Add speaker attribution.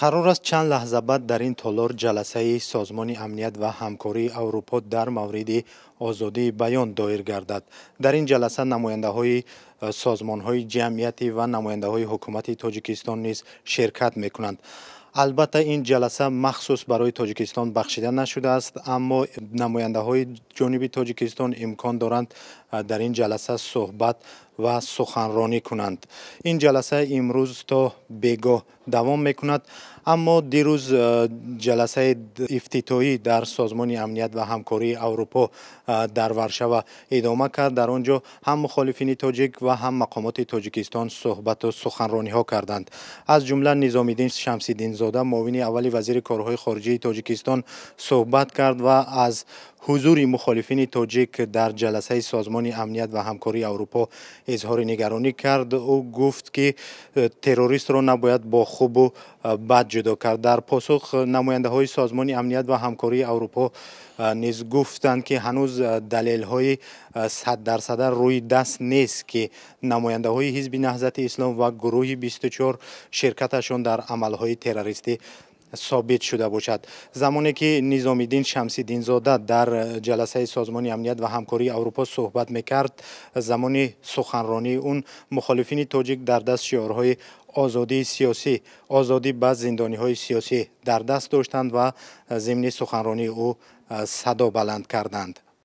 Speaker 1: Қарор аст чанд лаҳза баъд дар ин толор ҷаласаи Созмони амният ва ҳамкории Аврупо дар мавриди озодии баён доир гардад. Дар ин ҷаласа намояндаҳои созмонҳои ҷамъиятӣ ва намояндаҳои ҳукумати Тоҷикистон низ ширкат мекунанд. Албатта, ин ҷаласа махсус барои Тоҷикистон бахшида нашудааст, аммо намояндаҳои ҷониби Тоҷикистон имкон доранд дар ин ҷаласа суҳбат ва суханронӣ кунанд. Ин ҷаласа имрӯз то бегоҳ давом мекунад, аммо дирӯз ҷаласаи ифтитоҳӣ дар Созмони амният ва ҳамкории Аврупо дар Варшава идома кард. Дар он ҷо ҳам мухолифини тоҷик ва ҳам мақомоти Тоҷикистон суҳбату суханрониҳо карданд. Аз ҷумла Низомиддин Шамсиддинзода, муовини аввали вазири корҳои хориҷии Тоҷикистон, суҳбат кард ва аз ҳузури мухолифини тоҷик дар ҷаласаи Созмони амният ва ҳамкории Аврупо изҳори нигаронӣ кард. Ӯ гуфт, ки террористро набояд бо хубу бад ҷудо кард. Дар посух намояндаҳои Созмони амният ва ҳамкории Аврупо низ гуфтанд, ки ҳанӯз далелҳои 100-дарсада рӯи даст нест, ки намояндаҳои Ҳизби Наҳзати Ислом ва гурӯҳи 24 ширкаташон дар амалҳои террористӣ собит шуда бошад. Замоне ки Низомиддин Шамсиддинзода дар ҷаласаи Созмони амният ва ҳамкории Аврупо суҳбат мекард, замони суханронии он мухолифини тоҷик дар даст шиорҳои озодии сиёсӣ, озодӣ ба зиндониҳои сиёсӣ дар даст доштанд ва зимни суханронии ӯ садо баланд карданд.